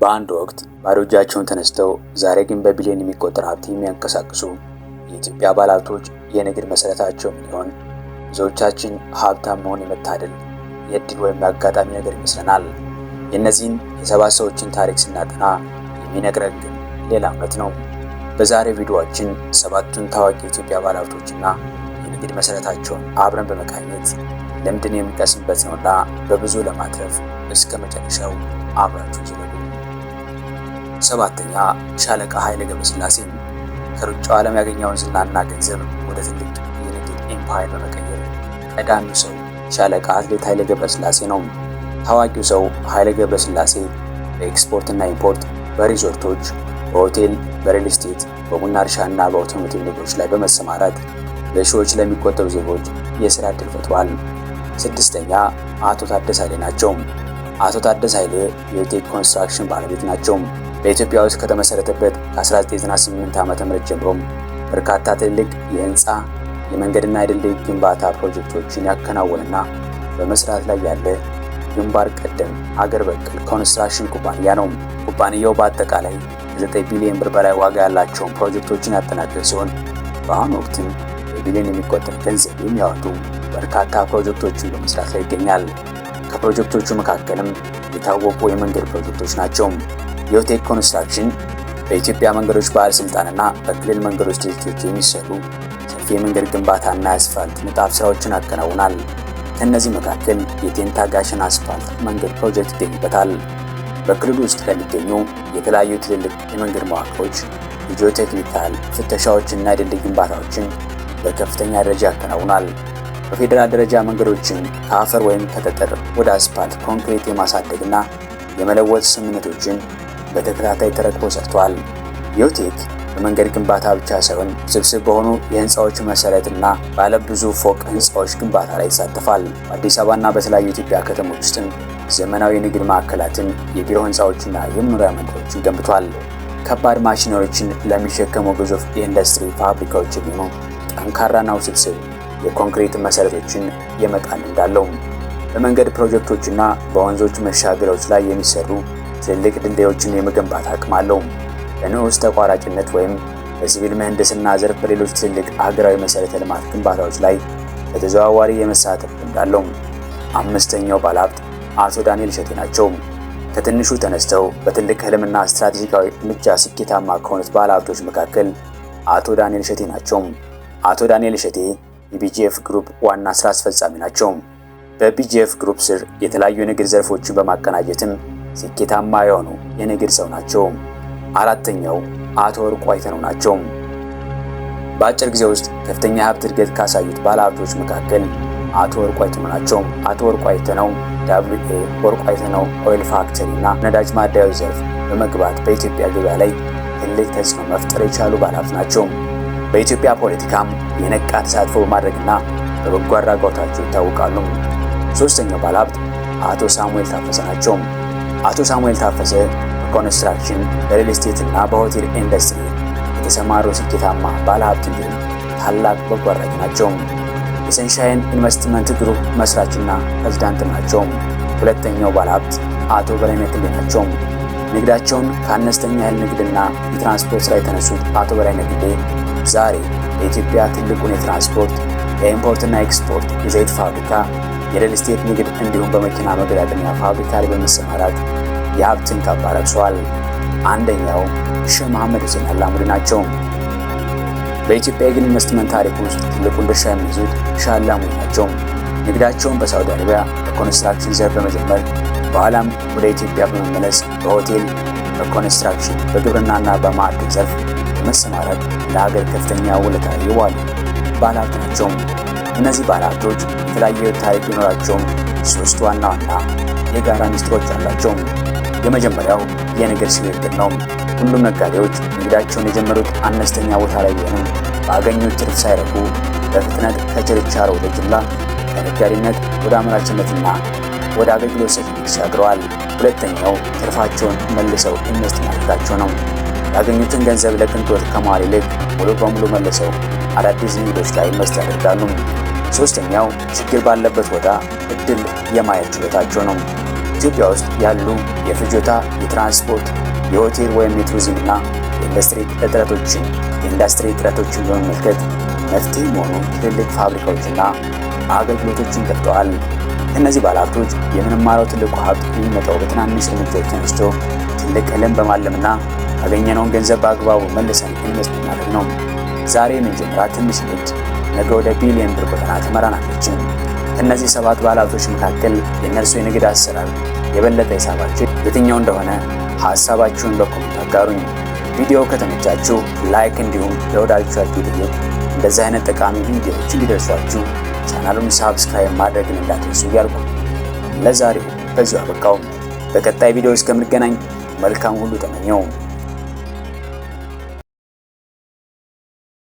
በአንድ ወቅት ባዶ እጃቸውን ተነስተው ዛሬ ግን በቢሊዮን የሚቆጠር ሀብት የሚያንቀሳቅሱ የኢትዮጵያ ባለሀብቶች የንግድ መሰረታቸው ምን ይሆን? ብዙዎቻችን ሀብታም መሆን የመታደል፣ የእድል ወይም የአጋጣሚ ነገር ይመስለናል። የእነዚህን የሰባት ሰዎችን ታሪክ ስናጠና የሚነግረን ግን ሌላ እውነት ነው። በዛሬው ቪዲዮአችን ሰባቱን ታዋቂ የኢትዮጵያ ባለሀብቶችና የንግድ መሰረታቸውን አብረን በመቃኘት ልምድን የምንቀስምበት ነውና በብዙ ለማትረፍ እስከ መጨረሻው አብራችሁ ዝለቁ። ሰባተኛ፣ ሻለቃ ኃይሌ ገብረስላሴ። ከሩጫው ዓለም ያገኘውን ዝናና ገንዘብ ወደ ትልቅ የንግድ empire በመቀየር ቀዳሚው ሰው ሻለቃ አትሌት ኃይሌ ገብረስላሴ ነው። ታዋቂው ሰው ኃይሌ ገብረስላሴ በኤክስፖርትና import፣ በሪዞርቶች፣ በሆቴል፣ በ real estate፣ በቡና እርሻና በ automotive ንግዶች ላይ በመሰማራት በሺዎች ለሚቆጠሩ ዜጎች የሥራ ዕድል ፈጥሯል። ስድስተኛ፣ አቶ ታደሰ ኃይሌ ናቸው። አቶ ታደሰ ኃይሌ የዮቴክ ኮንስትራክሽን ባለቤት ናቸው። በኢትዮጵያ ውስጥ ከተመሰረተበት ከ1998 ዓ.ም ጀምሮም በርካታ ትልልቅ የህንፃ፣ የመንገድና የድልድይ ግንባታ ፕሮጀክቶችን ያከናወነና በመስራት ላይ ያለ ግንባር ቀደም አገር በቀል ኮንስትራክሽን ኩባንያ ነው። ኩባንያው በአጠቃላይ ከ9 ቢሊዮን ብር በላይ ዋጋ ያላቸውን ፕሮጀክቶችን ያጠናቀቀ ሲሆን በአሁኑ ወቅትም በቢሊዮን የሚቆጠር ገንዘብ የሚያወጡ በርካታ ፕሮጀክቶችን በመስራት ላይ ይገኛል። ከፕሮጀክቶቹ መካከልም የታወቁ የመንገድ ፕሮጀክቶች ናቸው። ዮቴክ ኮንስትራክሽን በኢትዮጵያ መንገዶች ባለስልጣንና በክልል መንገዶች ድርጅቶች የሚሰሩ ሰፊ የመንገድ ግንባታና የአስፋልት ንጣፍ ስራዎችን ያከናውናል። ከእነዚህ መካከል የቴንታ ጋሸና አስፋልት መንገድ ፕሮጀክት ይገኝበታል። በክልሉ ውስጥ ለሚገኙ የተለያዩ ትልልቅ የመንገድ መዋቅሮች የ geotechnical ፍተሻዎችና የድልድይ ግንባታዎችን በከፍተኛ ደረጃ ያከናውናል። በፌዴራል ደረጃ መንገዶችን ከአፈር ወይም ከጠጠር ወደ አስፋልት ኮንክሪት የማሳደግና የመለወጥ ስምምነቶችን በተከታታይ ተረክቦ ሰርቷል። ዮቴክ በመንገድ ግንባታ ብቻ ሳይሆን ውስብስብ በሆኑ የህንፃዎች መሰረትና ባለብዙ ፎቅ ህንፃዎች ግንባታ ላይ ይሳተፋል። በአዲስ አበባና በተለያዩ የኢትዮጵያ ከተሞች ውስጥም ዘመናዊ የንግድ ማዕከላትን፣ የቢሮ ህንፃዎችና የመኖሪያ መንደሮችን ገንብቷል። ከባድ ማሽነሪዎችን ለሚሸከሙ ግዙፍ የኢንዱስትሪ ፋብሪካዎች የሚሆኑ ጠንካራና ውስብስብ የኮንክሪት መሰረቶችን የመጣል ልምድ አለው። በመንገድ ፕሮጀክቶችና በወንዞች መሻገሪያዎች ላይ የሚሰሩ ትልልቅ ድልድዮችን የመገንባት አቅም አለው። በንዑስ ተቋራጭነት ወይም በሲቪል ምህንድስና ዘርፍ በሌሎች ትልልቅ ሀገራዊ መሰረተ ልማት ግንባታዎች ላይ በተዘዋዋሪ የመሳተፍ ልምድ አለው። አምስተኛው ባለሀብት አቶ ዳንኤል እሸቴ ናቸው። ከትንሹ ተነስተው በትልቅ ህልምና ስትራቴጂካዊ እርምጃ ስኬታማ ከሆኑት ባለሀብቶች መካከል አቶ ዳንኤል እሸቴ ናቸው። አቶ ዳንኤል እሸቴ የቢጂኤፍ ግሩፕ ዋና ስራ አስፈጻሚ ናቸው። በቢጂኤፍ ግሩፕ ስር የተለያዩ የንግድ ዘርፎችን በማቀናጀትም ስኬታማ የሆኑ የንግድ ሰው ናቸው። አራተኛው አቶ ወርቁ አይተነው ናቸው። በአጭር ጊዜ ውስጥ ከፍተኛ ሀብት እድገት ካሳዩት ባለሀብቶች መካከል አቶ ወርቁ አይተነው ናቸው። አቶ ወርቁ አይተነው WA ወርቁ አይተነው oil factory እና ነዳጅ ማደያዎች ዘርፍ በመግባት በኢትዮጵያ ገበያ ላይ ትልቅ ተጽዕኖ መፍጠር የቻሉ ባለሀብት ናቸው። በኢትዮጵያ ፖለቲካም የነቃ ተሳትፎ በማድረግና በበጎ አድራጎታቸው ይታወቃሉ። ሶስተኛው ባለሀብት አቶ ሳሙኤል ታፈሰ ናቸው። አቶ ሳሙኤል ታፈሰ በኮንስትራክሽን፣ በ real estate እና በሆቴል ኢንዱስትሪ የተሰማሩ ስኬታማ ባለሀብት እንዲሁም ታላቅ በጎ አድራጊ ናቸው። የሰንሻይን ኢንቨስትመንት ግሩፕ መስራችና ፕሬዝዳንት ናቸው። ሁለተኛው ባለሀብት አቶ በላይነህ ክንዴ ናቸው። ንግዳቸውን ከአነስተኛ እህል ንግድና የትራንስፖርት ስራ የተነሱት አቶ በላይነህ ክንዴ ዛሬ በኢትዮጵያ ትልቁን የትራንስፖርት፣ የ import ና ኤክስፖርት፣ የዘይት ፋብሪካ፣ የ real estate ንግድ እንዲሁም በመኪና መገጣጠሚያ ፋብሪካ ላይ በመሰማራት የሀብትን ካባ ለብሰዋል። አንደኛው ሼህ መሐመድ ሁሴን አላሙዲ ናቸው። በኢትዮጵያ የግል ኢንቨስትመንት ታሪክ ውስጥ ትልቁን ድርሻ የሚይዙት ሼህ አላሙዲ ናቸው። ንግዳቸውን በሳውዲ አረቢያ በኮንስትራክሽን ዘርፍ በመጀመር በኋላም ወደ ኢትዮጵያ በመመለስ በሆቴል፣ በኮንስትራክሽን፣ በግብርናና በማዕድን ዘርፍ በመሰማራት ለሀገር ከፍተኛ ውለታ የዋሉ ባለሀብት ናቸው። እነዚህ ባለሀብቶች የተለያየ ታሪክ ቢኖራቸውም ሶስት ዋና ዋና የጋራ ሚስጥሮች አሏቸው። የመጀመሪያው የንግድ ሽግግር ነው። ሁሉም ነጋዴዎች ንግዳቸውን የጀመሩት አነስተኛ ቦታ ላይ ቢሆንም ባገኙት ትርፍ ሳይረኩ በፍጥነት ከችርቻሮ ወደ ጅምላ፣ ከነጋዴነት ወደ አምራችነትና ወደ አገልግሎት ሰጪነት ተሻግረዋል። ሁለተኛው ትርፋቸውን መልሰው ኢንቨስት ማድረጋቸው ነው። ያገኙትን ገንዘብ ለቅንጦት ከመዋል ይልቅ ሙሉ በሙሉ መልሰው አዳዲስ ንግዶች ላይ ኢንቨስት ያደርጋሉ። ሶስተኛው ችግር ባለበት ቦታ እድል የማየት ችሎታቸው ነው። ኢትዮጵያ ውስጥ ያሉ የፍጆታ፣ የትራንስፖርት፣ የሆቴል ወይም የቱሪዝምና የኢንዱስትሪ እጥረቶችን በመመልከት መፍትሄ መሆኑ ትልልቅ ፋብሪካዎችና አገልግሎቶችን ከፍተዋል። ከእነዚህ ባለሀብቶች የምንማረው ትልቁ ሀብት የሚመጣው በትናንሽ እርምጃዎች ተነስቶ ትልቅ ህልም በማለምና ያገኘነውን ገንዘብ በአግባቡ መልሰን invest ማድረግ ነው። ዛሬ የምንጀምራት ትንሽ ንግድ ነገ ወደ ቢሊዮን ብር ጎዳና ትመራናለች። ከእነዚህ ሰባት ባለሀብቶች መካከል የእነርሱ የንግድ አሰራር የበለጠ የሳባችሁ የትኛው እንደሆነ ሀሳባችሁን በ comment አጋሩኝ። ቪዲዮው ከተመቻችሁ like፣ እንዲሁም ለወዳጆቻችሁ ጠየቅ እንደዚህ አይነት ጠቃሚ ቪዲዮዎች እንዲደርሷችሁ ቻናሉን subscribe ማድረግን እንዳትረሱ እያልኩ ለዛሬው በዚሁ አበቃው። በቀጣይ ቪዲዮ እስከምንገናኝ መልካም ሁሉ ተመኘው።